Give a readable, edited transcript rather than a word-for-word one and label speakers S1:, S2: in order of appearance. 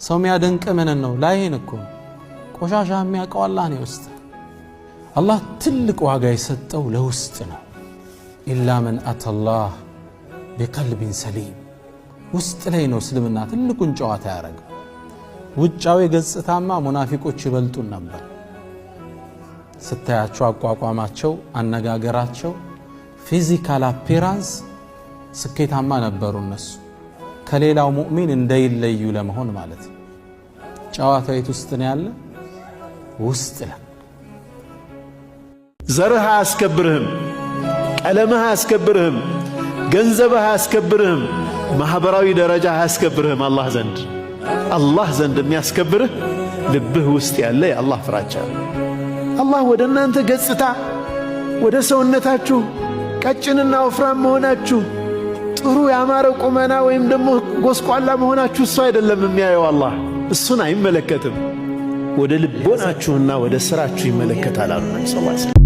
S1: ሰው የሚያደንቅ ምንን ነው? ላይህን እኮ ቆሻሻ የሚያውቀው አላህ ነው። ውስጥ አላህ ትልቅ ዋጋ የሰጠው ለውስጥ ነው። إلا من أتى الله بقلب سليم። ውስጥ ላይ ነው እስልምና ትልቁን ጨዋታ ያደረገው። ውጫዊ ገጽታማ ሙናፊቆች ይበልጡን ነበር። ስታያቸው አቋቋማቸው፣ አነጋገራቸው፣ physical appearance ስኬታማ ነበሩ እነሱ ከሌላው ሙእሚን እንዳይለዩ ለመሆን ማለት ነው። ጨዋታው የት ውስጥ ነው ያለ? ውስጥ ላይ።
S2: ዘርህ አያስከብርህም፣ ቀለምህ አያስከብርህም፣ ገንዘብህ አያስከብርህም፣ ማኅበራዊ ደረጃ አያስከብርህም። አላህ ዘንድ የሚያስከብርህ ልብህ ውስጥ ያለ የአላህ ፍራቻ ነው። አላህ ወደ እናንተ ገጽታ፣ ወደ ሰውነታችሁ ቀጭንና ወፍራም መሆናችሁ፣ ጥሩ ያማረ ቁመና ወይም ደግሞ ጎስቋላ መሆናችሁ እሱ አይደለም የሚያየው። አላህ እሱን አይመለከትም። ወደ ልቦናችሁና ወደ ሥራችሁ ይመለከታል አሉ ነቢ ስ።